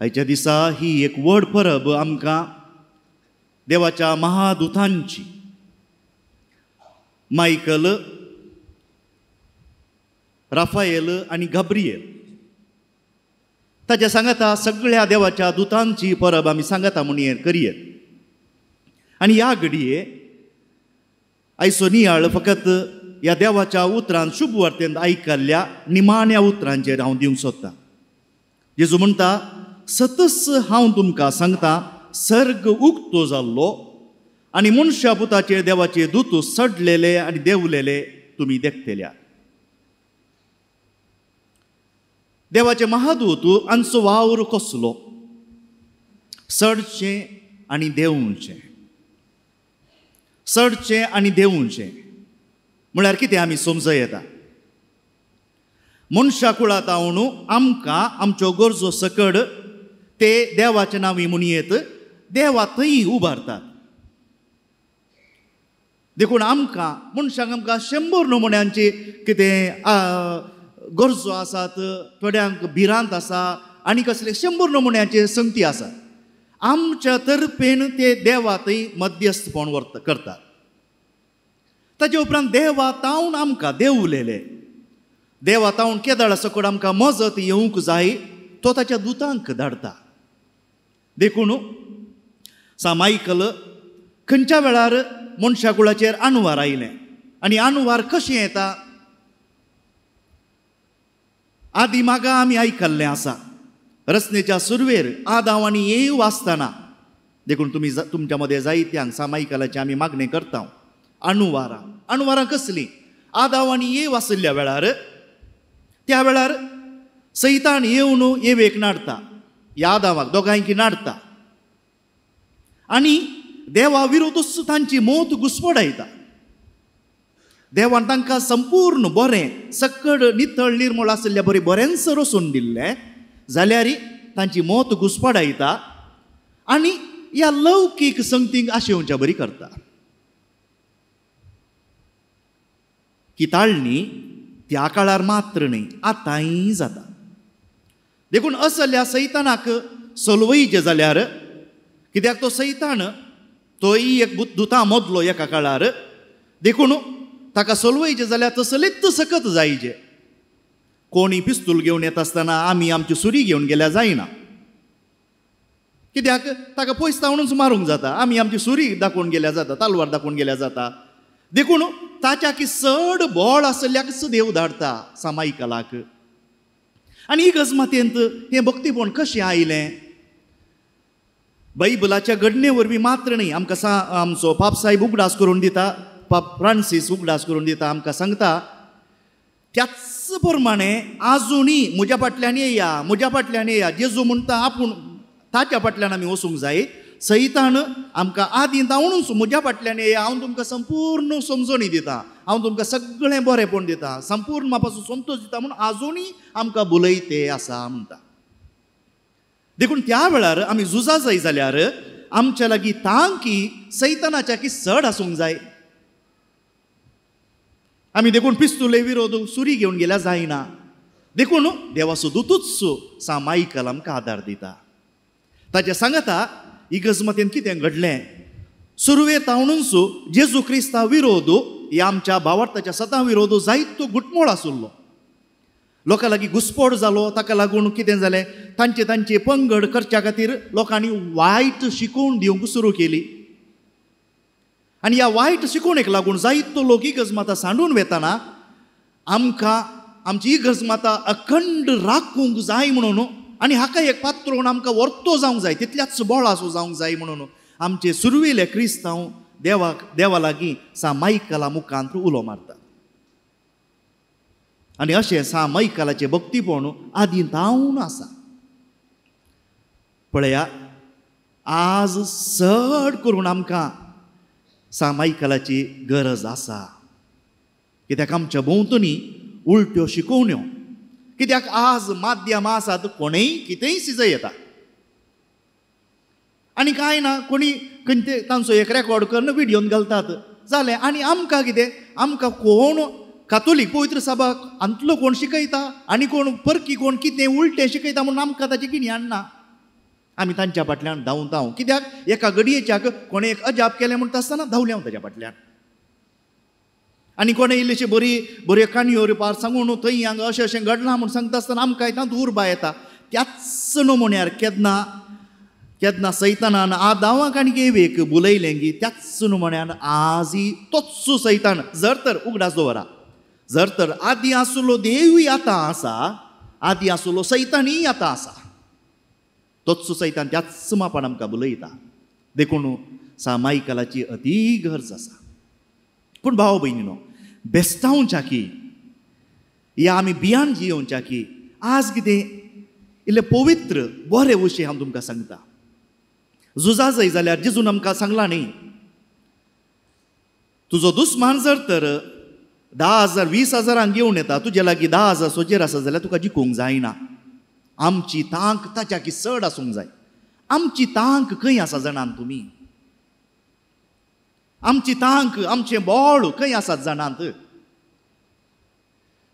आयच्या दिसा ही एक व्हड परब आमकां देवाच्या महादूतांची, मायकल, राफायल आनी गाब्रिएल, ताच्या सांगाता सगळ्या देवाच्या दुतांची परब आमी सांगाता म्हणून करयेत. आनी ह्या घडये आयचो नियाळ फकत ह्या देवाच्या उतरान शुभ वार्तेंत आयकल्ल्या निमाण्या उतरांचेर हांव दिवंक सोदतां. जेजू म्हणटा, सतच हांव तुमकां सांगता, सर्ग उक्तो जाल्लो आनी मनशा पुताचेर देवाचे दूत चडलेले आनी देंवलेले तुमी देखतल्या. देवाचे महादूत आमचो वावर कसलो? चडचें आनी देंवचें, चडचें आनी देंवचें म्हळ्यार कितें आमी समजूं येता. मनशा कुळांत हांव आमकां आमच्यो गरजो सकड ते देवाच्या नांवी म्हणयेत देवा थंय उबारतात. देखून आमकां मनशांक आमकां 100 नमुन्यांची कितें गरजो आसात, थोड्यांक भिरांत आसा आनी कसले 100 नमुन्यांचे संगती आसात. आमच्या तर्फेन ते देवा थंय मध्यस्थपण करतात. ताजे उपरांत देवा तावन आमकां देंवलेले, देवा तावन केदळा सकड आमकां मजत येवंक जाय तो ताच्या दुतांक धाडटा. देखून सा मायकल खंयच्या वेळार मनशा कुळाचेर आनवार आयलें आनी आनवार कशें येता आदी मागा आमी आयकल्लें आसा. रचनेच्या सुरवेर आदांव आनी येव आसतना, देखून तुमी तुमच्या मदें जायत्यांक सा मायकलाची आमी मागणें करता. अणुवारां, अणुवारां कसलीं? आदांव आनी येव आशिल्ल्या वेळार, त्या वेळार सैतान येवन येवेक नाडटा, ह्या आदावाक दोगांयकी नाडटा आनी देवा विरोधूच तांची मौत घुसपडायता. देवान तांकां संपूर्ण बरें सकड नितळ निर्मळ आशिल्ल्या बरें बरेंच रसून दिल्लें जाल्यार तांची मौत घुसपडायता आनी ह्या लौकीक संगतींक आशेवच्या बरी करता. ही ताळणी त्या काळार मात्र न्हय, आतांय जाता. देखून असल्या सैतानाक सोलवयचें जाल्यार, कित्याक तो सैतान तोय एक दुता मदलो एका काळार, देखून ताका सोलवयचें जाल्यार तसलेच सकत जायचे. कोणी पिस्तूल घेवन येता आसतना आमी आमची सुरी घेवन गेल्यार जायना, कित्याक ताका पयस तावणूच मारूंक जाता. आमी आमची सुरी दाखोवन गेल्यार जाता, तलवार दाखोवन गेल्यार जाता. देखून ताच्या की चड बळ आशिल्ल्याकच देव धाडटा सामायिकलाक. आनी ही गजमातेंत हें भक्तीपण कशें आयलें? बायबलाच्या घडणे वरवीं मात्र न्हय, आमकां आमचो पापसाहेब उगडास करून दिता, पाप फ्रांसीस उगडास करून दिता, आमकां सांगता त्याच प्रमाणे आजुनूय म्हज्या फाटल्यान येया, म्हज्या फाटल्यान येया. जेजू म्हणटा आपूण ताच्या फाटल्यान आमी वचूंक जाय. सैतान आमकां आदीं धांवूनच म्हज्या फाटल्यान येया, हांव तुमकां संपूर्ण समजणी दिता, हांव तुमकां सगळें बरेंपण दिता, संपूर्ण म्हापासून संतोश दिता म्हूण आजुनूय आमकां बुलयते आसा म्हणटा. देखून त्या वेळार आमी झुजा जाय जाल्यार आमच्या लागीं तांकी सैतानाच्या की चड आसूंक जाय. आमी देखून पिस्तुले विरोध सुरी घेवन गेल्यार जायना. देखून देवाचो दुतूच सा मायकल आमकां आदार दिता. ताच्या सांगाता इगर्जमतेन कितें घडलें? सुरवेर तावणूच जेजू क्रिस्ता विरोध ह्या आमच्या भावार्थाच्या सतां विरोध जायतो घुटमोळ आशिल्लो. लोकां लागीं घुसपोड जालो. ताका लागून कितें जालें, तांचे तांचे पंगड करच्या खातीर लोकांनी वायट शिकोवन दिवंक सुरू केली. आनी ह्या वायट शिकोवणेक लागून जायतो लोक इगर्ज माता सांडून वेतना आमकां आमची इगर्ज माता अखंड राखूंक जाय म्हणून आनी हाका एक पात्र म्हणून आमकां वर्तो जावंक जाय, तितल्याच बळाचो जावंक जाय म्हणून आमचे सुरवेले क्रिस्तांव देवाक देवा लागीं सा मायकला मुखांत उलो मारता. आनी अशें सा मायकलाचें भक्तीपण आदीं तावन आसा. पळया, आज चड करून आमकां सा मायकलाची गरज आसा. कित्याक आमच्या भोंवतणी उलट्यो शिकोवण्यो, कित्याक आज माध्यमां आसात, कोणूय कितेंय सिजय येता आनी कांय ना, कोणी खंय तांचो एक रेकॉर्ड करून विडियोन घालतात जालें. आनी आमकां कितें, आमकां कोण कातोलीक पवित्र सभा हांतलो कोण शिकयता आनी कोण परकी कोण कितें उलटें शिकयता म्हणून आमकां ताची गिन्यान ना. आमी तांच्या फाटल्यान धांवता. कित्याक? एका घडयेच्याक कोणें एक अजाप केलें म्हणटा आसतना धांवले हांव ताच्या फाटल्यान. आनी कोणें इल्लीशी बरी बऱ्यो काणयो रुपार सांगून थंय हांगा अशें अशें घडलां म्हूण सांगता आसतना आमकां तातूंत उर्बा येता. त्याच नमुन्यार केन्ना केन्ना सैतानान आदावाक आनी एवेक बुलयलें गी त्याच नमुन्यान आजय तोच सैतान. जर तर उगडास दवरा, जर तर आदी आसलो देवूय आतां आसा, आदी आसलो सैतानय आतां आसा. तोच सैतान त्याच मापान आमकां बुलयता. देखून सामायिकालाची अती गरज आसा. पूण भाव भयणीनो, बेस्तावच्या की या आमी बियान जियोवच्या की आज कितें इल्लें पवित्र बरें विशय हांव तुमकां सांगता. झुजा जाय जाल्यार जेजून आमकां सांगलां न्ही, तुजो दुस्मान जर तर 10,000 20,000 घेवन येता, तुजे लागीं 10,000 सोजेर आसा जाल्यार तुका जिखूंक जायना. आमची तांक ताच्या की चड आसूंक जाय. आमची तांक खंय आसा जाणात तुमी? आमची तांक, आमचें बळ खंय आसात जाणात?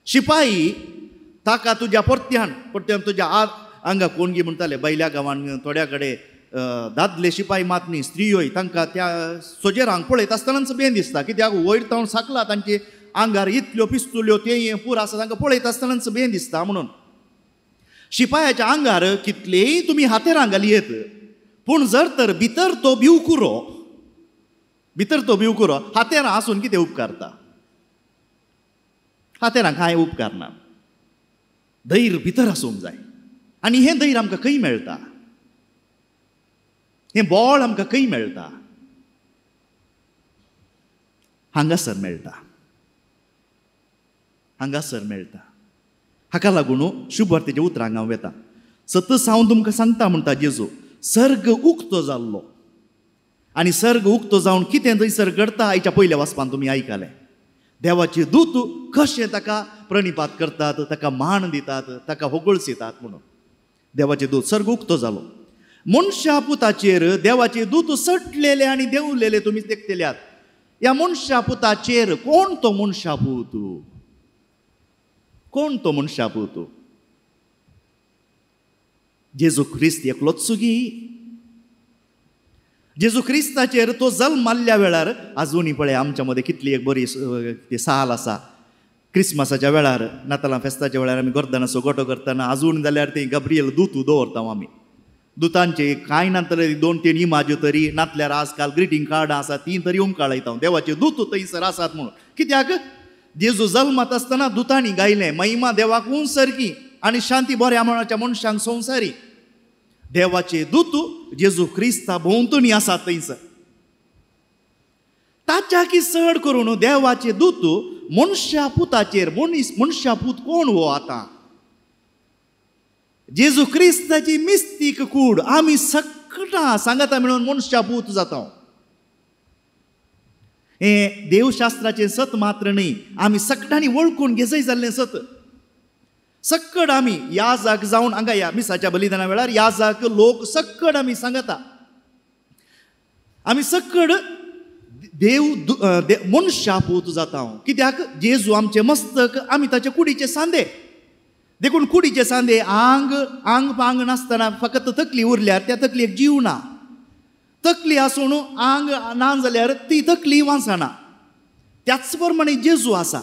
शिपाई ताका तुज्या परत्यान परत्यान तुज्या हांगा कोण गी म्हणटाले बैल्या गांवान थोड्या कडेन दादले शिपाई मात न्ही, स्त्रियोय तांकां त्या सोजेरांक पळयत आसतनाच बेन दिसता. कित्याक वयर तावन साकला तांचे आंगार इतल्यो पिस्तुल्यो ते पूर आसा, तांकां पळयत आसतनाच बेन दिसता. म्हणून शिपायाच्या आंगार कितलेय तुमी हातेरां घालयेत, पूण जर तर भितर तो भिवकुरो, भितर तो भिवकुरो हातेरां आसून कितें उपकारता? हातेरां कांय उपकारना. धैर्य भितर आसूंक जाय. आनी हें धैर्य आमकां खंय मेळटा? हें बळ आमकां खंय मेळटा? हांगासर मेळटा, हांगासर मेळटा. हाका लागून शुभवार्तेच्या उतरांक हांव वेता. सतच हांव तुमकां सांगता म्हणटा जेजू, सर्ग उक्तो जाल्लो. आनी सर्ग उक्तो जावन कितें थंयसर घडता आयच्या पयल्या वाचपान तुमी आयकलें. देवाचे दूत कशें ताका प्रणिपात करतात, ताका मान दितात, ताका होगळसितात म्हणून. देवाचे दूत, सर्ग उक्तो जालो, मनशा पुताचेर देवाचे दूत सटलेले आनी देंवलेले तुमी देखतल्यात. ह्या मनशा पुताचेर कोण तो मनशा पूत? कोण तो मनशा पूत? जेजू क्रिस्त एकलोच गी? जेजू क्रिस्ताचेर तो जल्माल्ल्या वेळार आजुनूय पळय आमच्या मदें कितली एक बरी साल आसा. क्रिसमसाच्या वेळार, नातालां फेस्ताच्या वेळार आमी गर्दनाचो गोटो करतना आजून जाल्यार ती गब्रियल दूत दवरता आमी. दुतांचे कांय ना तरी 2-3 इमाज्यो तरी, नातल्यार आजकाल ग्रिटींग कार्डां आसा तीं तरी उमकाळयता. देवाचे दूत थंयसर आसात म्हणून. कित्याक? जेजू जल्मात आसतना दुतांनी गायलें, महिमा देवाक उंच सारकी आनी शांती बऱ्या मनाच्या मनशांक संवसारी. देवाचे दूत जेजू क्रिस्ता भोंवतणी आसात थंयसर. ताच्या की चड करून देवाचे दूत मनशा पुताचेर. मनीस मनशा पूत कोण हो आतां? जेजू क्रिस्ताची मिस्तीक कूड आमी सगळां सांगाता मेळून मनशा पूत जाता. हें देवशास्त्राचें सत मात्र न्ही, आमी सगळ्यांनी वळखून घेजय जाल्लें सत. सक्कड आमी याजाक जावन हांगा ह्या मिसाच्या बलिदाना वेळार याजाक लोक सक्कड आमी सांगता. आमी सक्कड देव मनशा पूत जाता. कित्याक? जेजू आमचें मस्तक, आमी ताचे कुडीचे सांदे. देखून कुडीचे सांदे आंग आंग पांग नासतना फकत तकली उरल्यार त्या तकलेक जीव ना. तकली आसून आंग ना जाल्यार ती तकली वांचना. त्याच प्रमाणे जेजू आसा.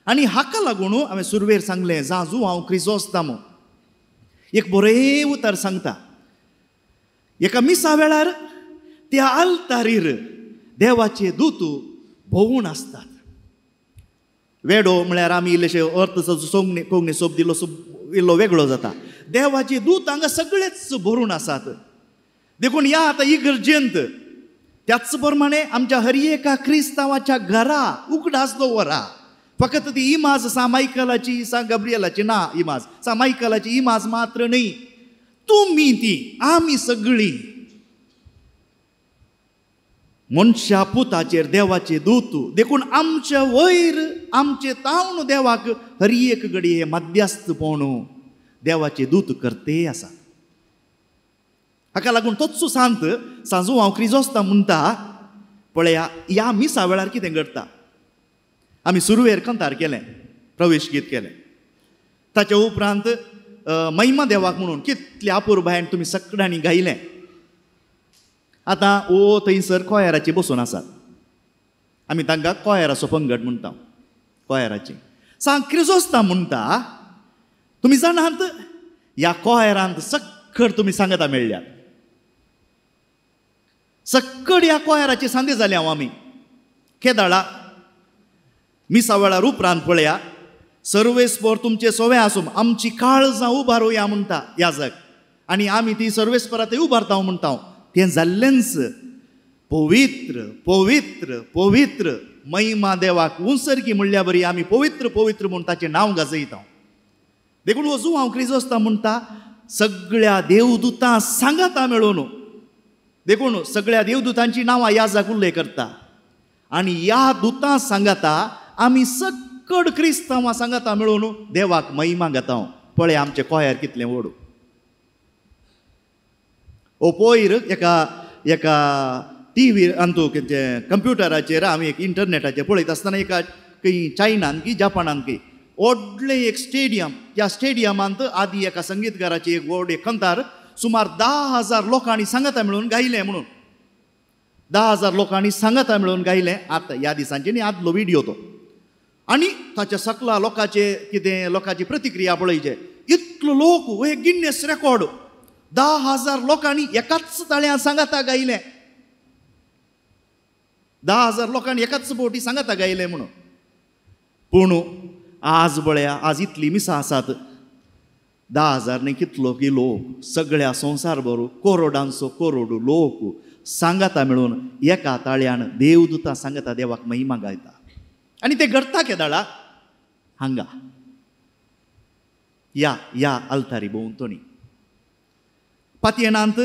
आनी हाका लागून हांवें सुरवेर सांगलें, जाजू हांव क्रिजोस्ताम एक बरें उतर सांगता. एका मिसा वेळार त्या आल्तारीर देवाचे दूत भोंवून आसतात. वेडो म्हळ्यार आमी इल्लेशे अर्थ सोंगणे कोंकणी सोप दिलो इल्लो वेगळो जाता. देवाचे दूत हांगा सगळेच भरून आसात. देखून ह्या आतां इगर्जेंत त्याच प्रमाणे आमच्या हर एका क्रिस्तांवाच्या घरा उगडास दवरा. फकत ती इमाज सा मायकलाची, सा गब्रियलाची ना, इमाज सा मायकलाची इमाज मात्र न्ही, तुमी ती आमी सगळीं मनशा पुताचेर देवाचे दूत. देखून आमच्या वयर आमचे तावन देवाक हर एक घडये मध्यस्थपण देवाचे दूत करते आसा. हाका लागून तोच सांत सांजू हांव क्रिजोस्ता म्हणटा, पळया ह्या मिसा वेळार कितें घडटा. आमी सुरवेर कंतार केलें, प्रवेश गीत केलें. ताच्या उपरांत महिमा देवाक म्हणून कितल्या अपुरबायेन तुमी सगळ्यांनी गायलें. आतां ओ थंयसर कोयराची बसून आसात, आमी तांकां कोयराचो पंगड म्हणटा, कोयराची. सांग क्रिजोस्तांव म्हणटा, तुमी जाणात ह्या कोयरांत सक्कड तुमी सांगता मेळ्ळ्यात, सक्कड ह्या कोयराची सांदी जाली हांव आमी. केदाळा मिसा वेळार उपरांत पळया, सर्वेस्पर तुमचे सोवे आसूं, आमची काळजां उबारुया म्हणटा याजक, आनी आमी ती सर्वेस्परा थंय उबारता म्हणटा. तें जाल्लेंच पवित्र पवित्र पवित्र महिमा देवाक उंसरकी म्हणल्या बरी आमी पवित्र पवित्र म्हूण ताचें नांव गाजयता. देखून वचूं हांव क्रिजोस्तांव म्हणटा, सगळ्या देवदुतां सांगाता मेळून. देखून सगळ्या देवदुतांची नांवां याजक उल्लेख करता आनी ह्या दुतां सांगाता आमी सक्कड क्रिस्तांवां सांगाता मेळून देवाक महिमा घेता. पळय आमचें कोयर कितलें व्हड. ओ पयर एका एका टी व्ही अंतू कंप्युटराचेर आमी एक इंटरनेटाचेर पळयता आसतना एका खंय चायनान की जपानान की व्हडलें एक स्टेडियम, त्या स्टेडियमांत आदी एका संगीतकाराची एक व्हड एक कंतार सुमार 10,000 लोकांनी सांगाता मेळून गायलें म्हणून. 10,000 लोकांनी सांगाता मेळून गायलें. आतां ह्या दिसांचे न्ही, आदलो विडियो तो. आनी ताच्या सकला लोकांचे कितें लोकांची प्रतिक्रिया पळयचे, इतलो लोक, हो एक गिन्नेस रेकॉर्ड. 10,000 लोकांनी एकाच ताळ्यान सांगाता गायलें, 10,000 लोकांनी एकाच बोटी सांगाता गायलें म्हणून. पूण आज पळया, आज इतली मिसां आसात, 10,000 न्ही कितलो की लोक, सगळ्या संवसार भर करोडांचो करोड लोक सांगाता मेळून एका ताळ्यान देवदुतां सांगाता देवाक महिमा गायता. आनी ते घडटा केदाळा हांगा ह्या ह्या आल्तारी भोंवतणी. पातयेनांत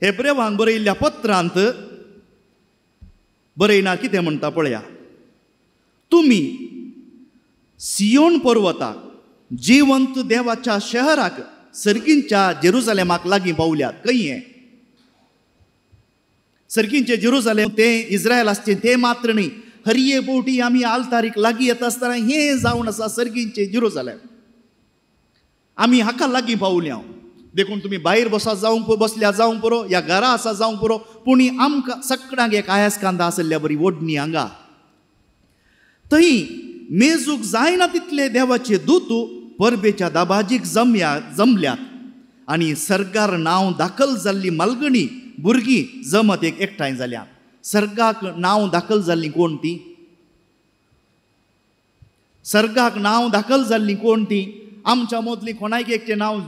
हेब्रेवांक बरयल्ल्या पत्रांत बरयना कितें म्हणटा पळया, तुमी सियोन पर्वताक, जिवंत देवाच्या शहराक, सर्गींच्या जेरुजालेमाक लागीं पावल्यात. खंय हें सर्गींचें जेरुजालेम? तें इस्रायल आसचें तें मात्र न्ही, हरये बोटी आमी आल्तारीक लागीं येता आसतना हें जावन आसा सर्गींचें जेरुजालेम. आमी हाका लागीं पावल्या. देखून तुमी भायर बसा जावंक बसल्या जावंक पुरो, ह्या घरा आसा जावंक पुरो, पूण आमकां सगळ्यांक एक आयास कांदा आसल्या बरी ओडणी हांगा. थंय मेजूक जायना तितले देवाचे दूत परबेच्या दाबाजीक जमल्यात आनी सर्गार नांव दाखल जाल्ली मालगणी भुरगीं जमत एक एकठांय जाल्या. सर्गाक नांव दाखल जाल्लीं कोण ती? सर्गाक नांव दाखल जाल्लीं कोण ती? आमच्या मदलीं कोणायक एकचें नांव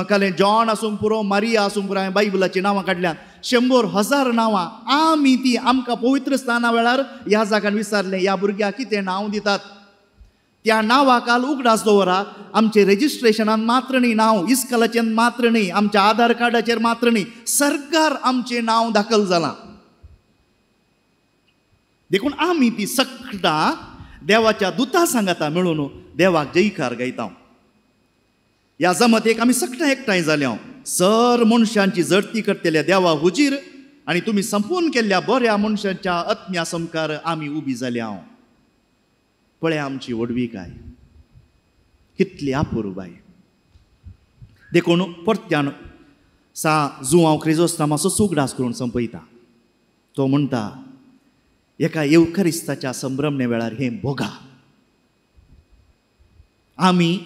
कालें, जॉन आसूंक पुरो, मारिया आसूंक पुरो, हांवें बायबलाचीं नांवां काडल्यात, 100,000 नांवां. आमी ती आमकां पवित्र स्थाना वेळार ह्या जाग्यान विचारलें, ह्या भुरग्याक कितें नांव दितात? त्या नांवा काल उगडास दवरा, आमचें रेजिस्ट्रेशनान मात्र न्ही नांव, इस्कलाचेर मात्र न्ही, आमच्या आधार कार्डाचेर मात्र न्ही, सरकार आमचें नांव दाखल जालां. देखून आमी ती सगळां देवाच्या दुता सांगाता मेळून देवाक जयकार गायता. ह्या जमतेक आमी सगळ्यां एकठांय जाल्या, सर मनशांची जडती करतल्या देवा हुजीर आनी तुमी संपूर्ण केल्ल्या बऱ्या मनशांच्या आत्म्या समकार आमी उबी जाल्या. पळय आमची व्हडवीकाय कितली अपुरबाय. देखून परत्यान सा जुआंव क्रिजोस्तामाचो उगडास करून संपयता. तो म्हणटा, एका येवखरिस्ताच्या संभ्रमणे वेळार हें भोगा. आमी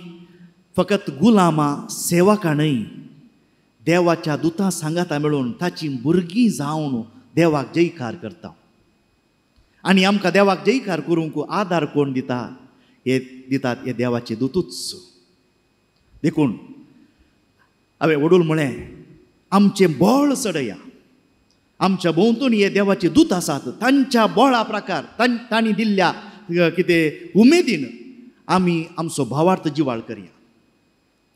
फकत गुलामां सेवकां न्हय, देवाच्या दुतां सांगाता मेळून ताची भुरगीं जावन देवाक जयकार करता. आनी आमकां देवाक जयकार करूंक आदार कोण दिता? हे दितात हे देवाचे दुतूच. देखून हांवें वडूल म्हळें, आमचें बळ चडया, आमच्या भोंवतणी हे देवाचे दूत आसात, तांच्या बळा प्रकार तांणी दिल्ल्या कितें उमेदीन आमी आमचो भावार्थ जिवाळ करया,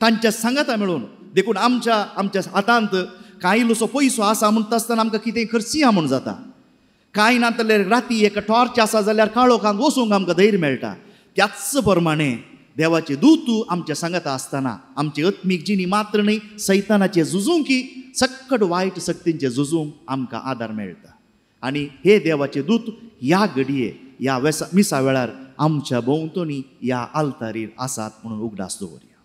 तांच्या सांगाता मेळून. देखून आमच्या आमच्या हातांत कांय इल्लोसो पयसो आसा म्हणटा आसतना आमकां कितें खर्चिया म्हूण जाता, कांय ना जाल्यार राती एक टॉर्च आसा जाल्यार काळोखांत वचूंक आमकां धैर्य मेळटा. त्याच प्रमाणे देवाचे दूत आमच्या सांगाता आसतना आमची आत्मीक जिणी मात्र न्हय, सैतानाचे झुजूंक सक्कट वायट शक्तींचे झुजूंक आमकां आदार मेळटा. आनी हे देवाचे दूत ह्या घडये ह्या मिसा वेळार आमच्या भोंवतणी ह्या आल्तारीर आसात म्हणून उगडास दवरया.